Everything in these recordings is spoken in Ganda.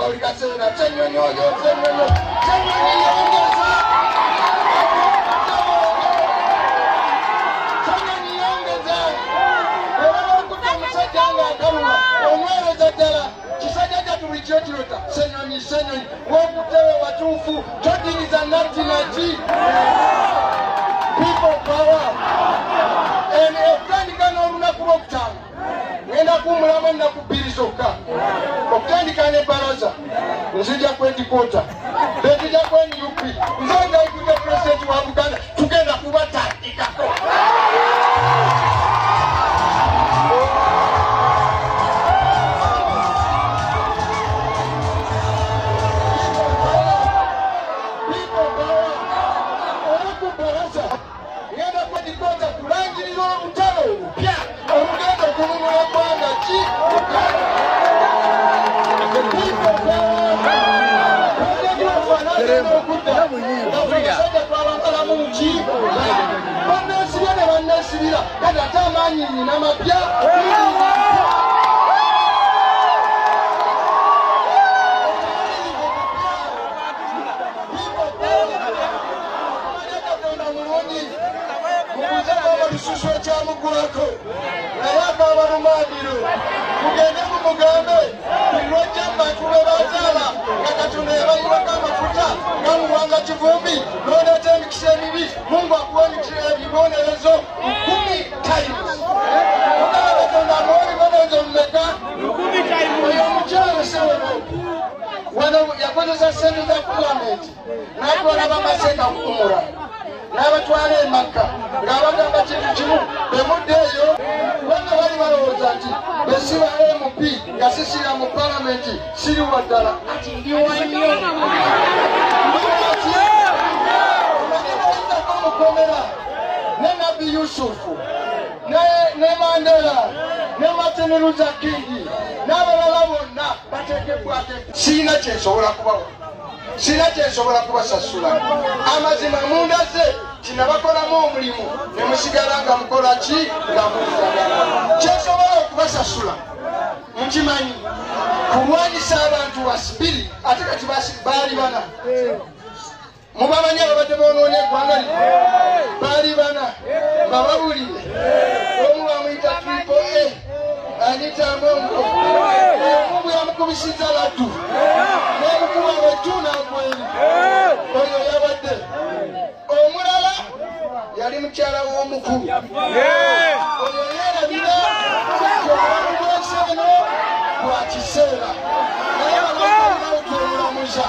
Mugamba buli kaseera Ssenyonyi oyo, Ssenyonyi, Ssenyonyi yongeza. Ssenyonyi yongeza. Era okutta omusajja ng'akaluma omwereza ddala kisajja kyatu buli kiro kirota Ssenyonyi, Ssenyonyi wokuttewo watuufu todiriza natti naki. People power. Okutandika n'olunaku lwokutaano ngenda kuwumulamu ennaku 2 zokka. Okutandika n'ebbalaza nzija kwedikoota benzija ku NUP nze ndayigudde pulezidenti wa Buganda tugenda kubatandikako. Ngenda kwedikoota kulangirira olutalo olupya olugenda okununula eggwanga ki Uganda. Banneesibye ne banneesibira kati ate amaanyi nnyina mapya. Katonda mulungi mubuuzeeko olususu ekyamugulako naye akaaba lumandiro mugende mumugambe lwajja mu bantu be bazaala nga Katonda yabayiwako amafuta nga Muwanga Kivumbi n'oleeta emikisa emibi Mungu akuwa ebibonerezo 10 times. Mugamba Katonda amuwa ebibonerezo mumeka? Oyo omukyalo Sewero wano yakozesa ssente za palamenti n'atwala bamaseeka ku Umura n'abatwala e Makka ng'abagamba kintu kimu bemudde eyo kubanga bali balowooza nti bwe siba MP nga sisira mu palamenti siri wa ddala ati ndi wa nnyo. Omanyi nayitako mukomera ne Nabbi Yusufu ne Mandela ne Martin Luther King n'abalala bonna bateekebwako. Sirina kye nsobola kubawa, sirina kye nsobola kubasasula. Amazima mundaze kinabakolamu omulimu ne musigala nga mukola ki nga munjagala. Kye nsobola okubasasula mukimanyi kulwanyisa abantu basibiri ate kati baali bana. Mubamanyi ababadde boonoona eggwanga lino baali bana mbababuulire. Omu bamuyita Triple A Anita Amongo, omu bwe yamukubisizza laddu n'emukuba bwetu n'agweri oyo yabadde. Omulala yali mukyala w'omukulu oyo yeerabira obulamu bw'ensi eno bwa kiseera naye banakalinawo twemulamuza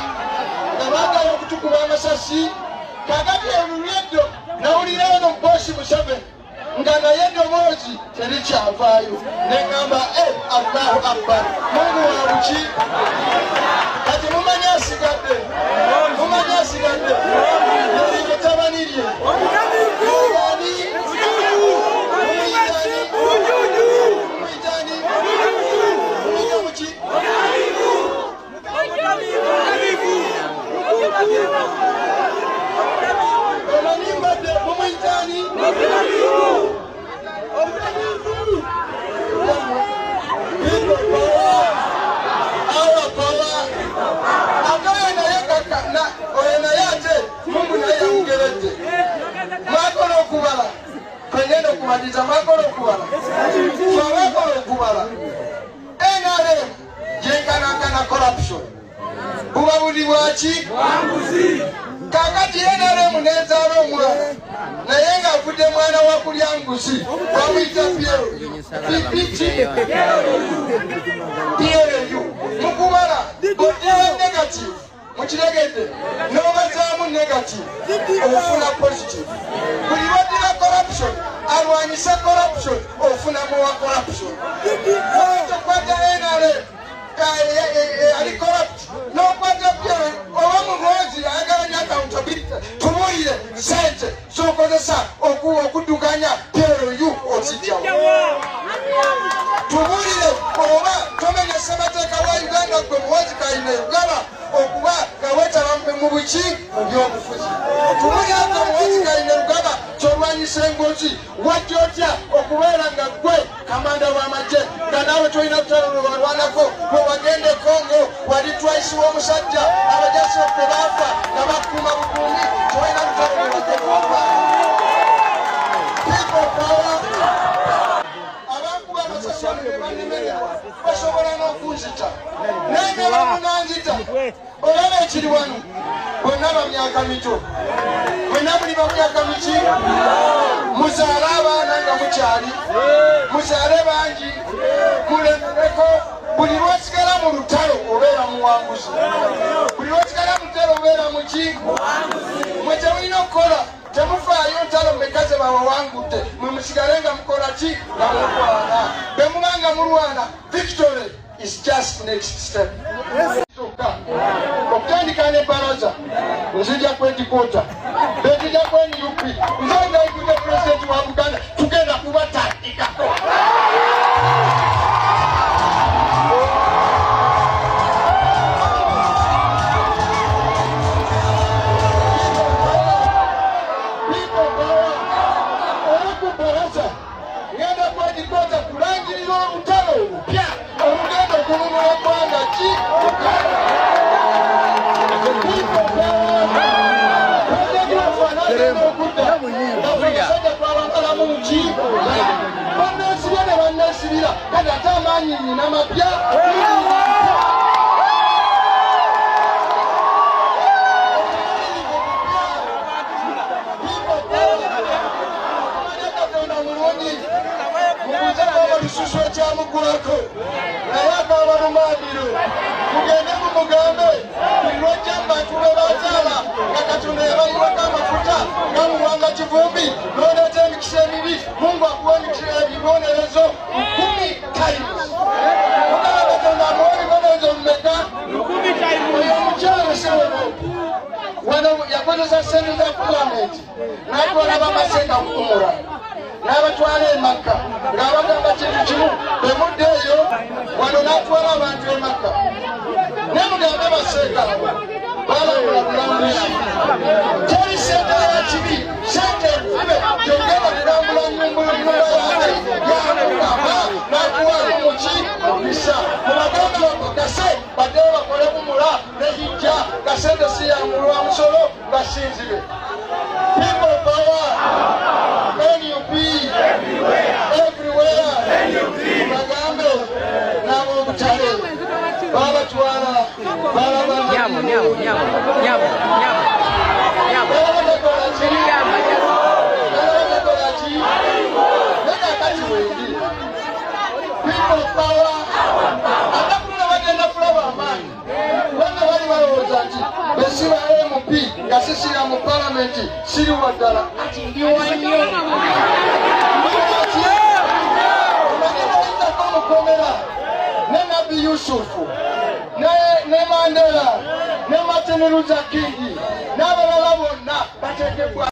nga baagala okutukuba amasasi. Kaakati olulweddo nawulira eno Bosi Museveni nga naye eddoboozi terikyavaayo ne ŋŋamba Allahu Akbar, Mungu wa buki? Kati mumanyi asigadde, mumanyi asigadde yali mutabani lye yani muyitani muyita muki? Omanyi mbadde mumuyitani? People power, our power. Ate oyo naye kaka oyo naye ate Mungu naye yamugeredde. Mwakola okubala twengenda okubatiza, mwakola okubala ffe abakola okubala. NRM gyenkanankana corruption buba buli bwaki? Kaakati NRM n'ezaala omwana naye ng'avudde mwana wa kulya nguzi bamuyita PLU. Mukubala odira negative mukiregedde n'obazaamu negative ofuna positive. Buli lw'oddira corruption alwanyisa corruption ofuna muwa corruption. Tokwata NRM ali corrupt n'okwata PLU oba Muhoozi ayagala nnyo accountability tubuulire ssente z'okozesa okuddukanya PLU ozijjawa. Tubuulire oba tomenya ssemateeka wa Uganda gwe Muhoozi Kainerugaba okuba nga weetaba mu buki mu byobufuzi. Tubuulire gwe Muhoozi Kainerugaba ky'olwanyisa enguzi wajja otya okubeera nga ggwe kamanda w'amagye nga naawe tolina lutalo lwe walwanako bwe wagenda e Congo wali twice Omujaasi w'omusajja, abajaasi baffe baafa nga bakuuma bukuumi, tewalina lutalo lwe bateekuba. People power. Abakuba amasasi wano ne banemererwa, basobola n'okunzita, naye ne bamunanzita. Olaba ekiri wano, bonna ba myaka mito, mwenna muli ba myaka miki. Muzaale abaana nga mukyali, muzaale bangi, mulemereko. Buli lwosigala mu lutalo obeera muwanguzi, buli lwosigala mu lutalo obeera muki. Mwe kyemulina okukola, temufaayo ntalo mmeka ze bawawangudde, mwe musigale nga mukola ki? Nga mulwana. Bwe muba nga mulwana, victory is just next step. Kyokka okutandika ne baraza, nzija kwedikota betija ku NUP, nze ndaigudde pulezidenti wa Buganda, tugenda kubatandikako. People power. Era ku baraza ngenda kwedikota kulangirira olutalo olupya olugenda okununula eggwanga ki Uganda. People power. Pulezidenti waffe anaagenda okudda nga abasajja twabamalamu ki, banneesibye ne banneesibira, kati ate amaanyi nyina mapya. People power. Okumanya Katonda mulungi, mubuuze baba lususu ekyamuggulako, naye akaaba lumandiro. Mugende mumugambe buli lwojja mu bantu be bazaala nga Katonda yabayiwako amafuta nga Muwanga Kivumbi, n'oleeta emikisa emibi, Mungu akuwa emikisa ebibonerezo 10 times. Mugamba Katonda amuwa ebibonerezo mumeka? Oyo omukyalo sewebo wano yakozesa sente za palamenti n'atwala bamaseeka ku umura, n'abatwala e Makka ng'abagamba kintu kimu, bwe mudda eyo wano, n'atwala abantu e Makka. Ne mugambe baseeka balambula bulambuzi, teri sente ya kibi, sente enfube gyogenda kulambula nyumba yaki yamukama n'akuwako muki mukisa. Mubagambe bakakase baddeyo bakole umura ne hijja nga sente si yamulwa musolo nga sinzibe. People power. NUP everywhere. Bagambe n'ab'obutale babatwala. Nyabo, nyabo, nyabo, nyabo, nyabo, nyabo. Balaba ki? Balaba ki? Naye kakati wendi people power, ate kuluna bagenda kulaba amaanyi, kubanga bali balowooza nti besiba MP nga sisira mu palamenti siri waddala, ati ndi wannyo. Omanyi nayitako mukomera ne Nabbi Yusufu ne Mandela ne Martin Luther King n'abalala bonna bateekebwa.